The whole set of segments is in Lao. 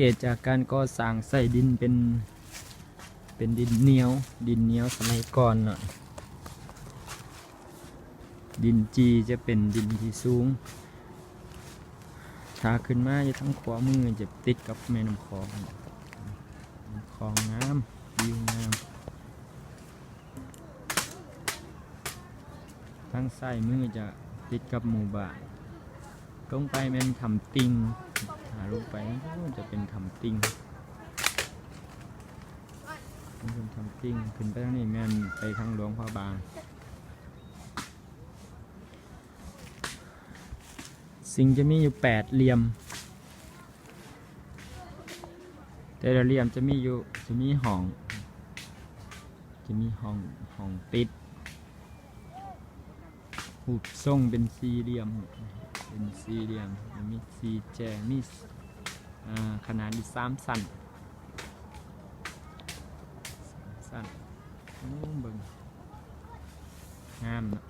ເກດຈາກການກໍ່ສ້າງໃຊ້ດິນເປັນ ເປັນດິນໜຽວ, ດິນໜຽວສະໄໝກ່ອນເນາະ. ດິນຈີ່ຈະເປັນດິນທີ່ສູງ. ຖ້າຂຶ້ນມາຢູ່ທາງຂວາມືຈະຕິດກັບແມ່ນ້ຳຂອງ. ນ້ຳຂອງງາມ, ວິວງາມ. ທາງຊ້າຍມືຈະຕິດກັບໝູ່ບ້ານ. ລົງໄປແມ່ນຖ້ຳຕິ່ງ. ຖ້າລົງໄປ ໂອ້ ຈະເປັນຖ້ຳຕິ່ງ. ເປັນຖ້ຳຕິ່ງ. ຂຶ້ນໄປທາງນີ້ແມ່ນໄປທາງຫຼວງພະບາງ. ຊິງຈະມີຢູ່ແປດຫຼ່ຽມ. ແຕ່ລະຫຼ່ຽມຈະມີຢູ່ ຈະມີຫ້ອງ ຈະມີຫ້ອງ ຫ້ອງຕິດ. ຮູບຊົງເປັນສີ່ຫຼ່ຽມ, ເປັນສີ່ຫຼ່ຽມ, ມີສີ່ແຈ, ມີ ອ່າ ຂະໜາດຢູ່ສາມຊັ້ນ, ສາມຊັ້ນ. ໂອ້ ເບິ່ງ ງາມເນາະ.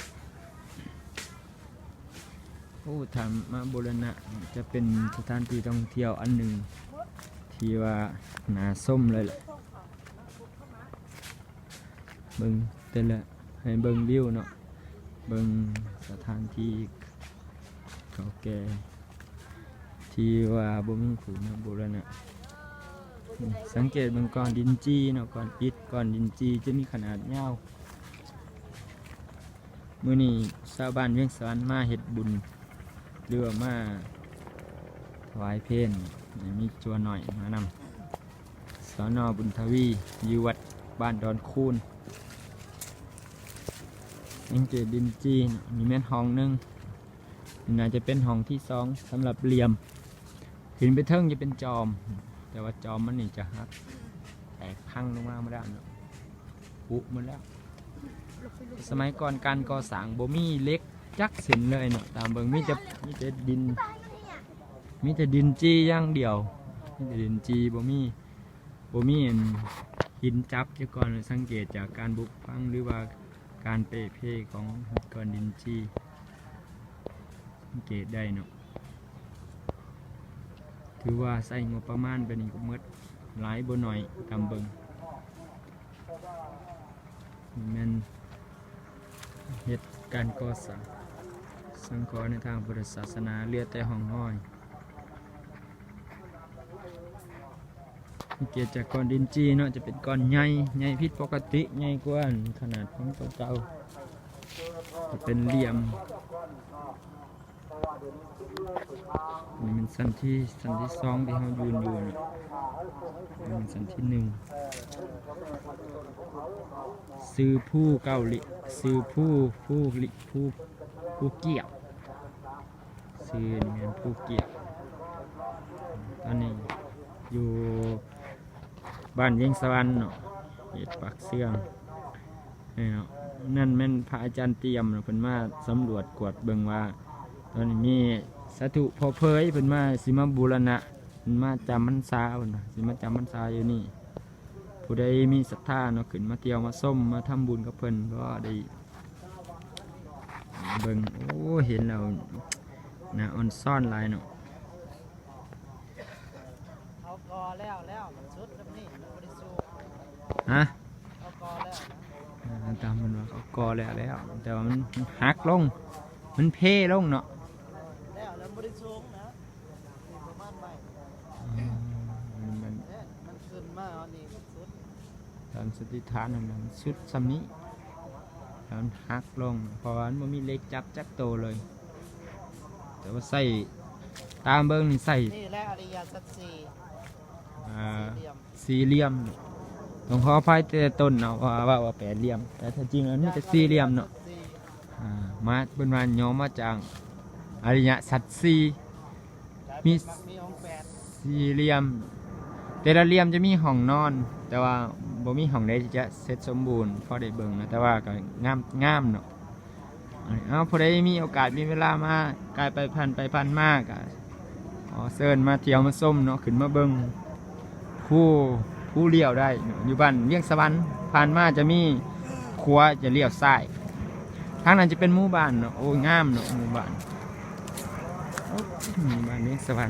ໂອ້ ຖ້າມາບູລະນະຈະເປັນສະຖານທີ່ທ່ອງທ່ຽວອັນໜຶ່ງທີ່ວ່າໜ້າຊົມເລີຍແຫຼະ. ເບິ່ງແຕ່ລະ ໃຫ້ເບິ່ງວິວເນາະ, ເບິ່ງສະຖານທີ່ເກົ່າແກ່ ທີ່ວ່າບໍ່ມີຜູ້ມາບູລະນະ. ສັງເກດເບິ່ງກ້ອນດິນຈີ່ເນາະ, ກ້ອນອິດ, ກ້ອນດິນຈີ່ຈະມີຂະໜາດຍາວ. ມື້ນີ້ຊາວບ້ານວຽງສະຫວັນມາເຮັດບຸນ ຫຼືວ່າມາຖວາຍເພນ, ມີຈົວນ້ອຍມານຳ. ສນ ບຸນທະວີ ຢູ່ວັດບ້ານດອນຄູນ. ສັງເກດດິນຈີ່ເນາະ, ນີ້ແມ່ນຫ້ອງໜຶ່ງ. ນີ້ໜ້າຈະເປັນຫ້ອງທີສອງສຳລັບຫຼ່ຽມ. ຂຶ້ນໄປເທິງຈະເປັນຈອມ, ແຕ່ວ່າຈອມມັນນີ້ຈະຫັກ ແຕກພັງລົງມາໝົດແລ້ວເນາະ, ຜຸໝົດແລ້ວ. ສະໄໝກ່ອນການກໍ່ສ້າງບໍ່ມີເຫຼັກຈັກເສັ້ນເລີຍເນາະ, ຕາມເບິ່ງມີແຕ່ ມີແຕ່ດິນ, ມີແຕ່ດິນຈີ່ຢ່າງດຽວ, ມີແຕ່ດິນຈີ່, ບໍ່ມີ ບໍ່ມີອັນຫີນຈັບຈັກກ້ອນ. ສັງເກດຈາກການບຸພັງ ຫຼືວ່າການເປ່ເພຂອງກ້ອນດິນຈີ່ ສັງເກດໄດ້ເນາະ. ຖືວ່າໃຊ້ງົບປະມານໄປນີ້ກໍໝົດຫຼາຍບໍ່ໜ້ອຍ, ຕາມເບິ່ງ. ແມ່ນເຮັດການກໍ່ສ້າງສັງເຄາະໃນທາງພຸດທະສາສະໜາ ເຫຼືອແຕ່ຮ່ອງຮອຍ. ສັງເກດຈາກກ້ອນດິນຈີ່ເນາະ, ຈະເປັນກ້ອນໃຫຍ່, ໃຫຍ່ຜິດປົກກະຕິ, ໃຫຍ່ກວ່າຂະໜາດຂອງຕົວເກົ່າ. ຈະເປັນຫຼ່ຽມ. ນີ້ແມ່ນຊັ້ນທີ ຊັ້ນທີສອງທີ່ເຮົາຢືນຢູ່ນະ, ນີ້ແມ່ນຊັ້ນທີໜຶ່ງ. ຊື່ພູເກົ້າລິ, ຊື່ພູ ພູລິ ພູ ພູກຽບ, ຊື່ນີ້ແມ່ນພູກຽບ. ຕອນນີ້ຢູ່ ບ້ານວຽງສະຫວັນເນາະ, ເຂດປາກເຊືອງນີ້ເນາະ. ນັ້ນແມ່ນພະອາຈານຕຽມເນາະ, ເພິ່ນມາສຳຫຼວດກວດເບິ່ງວ່າ ຕອນນີ້ມີສາທຸພໍ່ເຜີຍ ເພິ່ນມາ ຊິມາບູລະນະ, ເພິ່ນມາຈຳພັນສາ, ເພິ່ນວ່າຊິມາຈຳພັນສາຢູ່ນີ້. ຜູ້ໃດມີສັດທາເນາະ, ຂຶ້ນມາທ່ຽວມາຊົມ ມາທຳບຸນກັບເພິ່ນ ກໍໄດ້ເບິ່ງ. ໂອ້ ເຫັນແລ້ວໜ້າອ່ອນຊ້ອນຫຼາຍເນາະ. ເຂົາກໍ່ແລ້ວແລ້ວ ມັນສຸດແບບນີ້ ມັນບໍ່ໄດ້ສູງ. ຮະ? ເຂົາກໍ່ແລ້ວນະ. ອ່າ ຕາມເພິ່ນວ່າເຂົາກໍ່ແລ້ວແລ້ວ ແຕ່ວ່າມັນ ມັນຫັກລົງ ມັນເພລົງເນາະ. ແລ້ວ ແລ້ວບໍ່ໄດ້ສູງນະ ນີ້ປະມານໄມ້. ອືມ ມັນ ແມ່ນ ມັນຂຶ້ນມາອັນນີ້ມັນສຸດ. ຕາມສະຕິຖານນັ້ນນະ ມັນສຸດສ່ຳນີ້ ແລ້ວມັນຫັກລົງ ເພາະວ່າມັນບໍ່ມີເຫຼັກຈັບຈັກໂຕເລີຍ. ແຕ່ວ່າໃຊ້ ຕາມເບິ່ງນີ້ໃຊ້ ນີ້ແຫຼະອະລິຍະສັດສີ່ ອ່າ ສີ່ຫຼ່ຽມ ສີ່ຫຼ່ຽມ. ຕ້ອງຂໍອະໄພແຕ່ຕົ້ນເນາະ ເພາະວ່າເວົ້າວ່າແປດຫຼ່ຽມ ແຕ່ແທ້ຈິງແລ້ວມີແຕ່ສີ່ຫຼ່ຽມເນາະ. ອ່າ ມາ ເພິ່ນວ່າຫຍໍ້ມາຈາກອະລິຍະສັດສີ່. ມີ ມີອົງແປດ ສີ່ຫຼ່ຽມ, ແຕ່ລະຫຼ່ຽມຈະມີຫ້ອງນອນ ແຕ່ວ່າບໍ່ມີຫ້ອງໃດທີ່ຈະເສັດສົມບູນ ພໍໄດ້ເບິ່ງນະ, ແຕ່ວ່າກໍງາມ ງາມເນາະ. ເອົາ ຜູ້ໃດມີໂອກາດມີເວລາມາ ກາຍໄປຜ່ານໄປຜ່ານມາ ກໍຂໍເຊີນມາທ່ຽວມາຊົມເນາະ, ຂຶ້ນມາເບິ່ງ ພູ ພູລ້ຽວໄດ້ເນາະ ຢູ່ບ້ານວຽງສະຫວັນ. ຜ່ານມາຈະມີຂົວຈະລ້ຽວຊ້າຍ, ທາງນັ້ນຈະເປັນໝູ່ບ້ານເນາະ. ໂອ້ຍ ງາມເນາະ ໝູ່ບ້ານ ໂອ້ ໝູ່ບ້ານວຽງສະຫວັນ.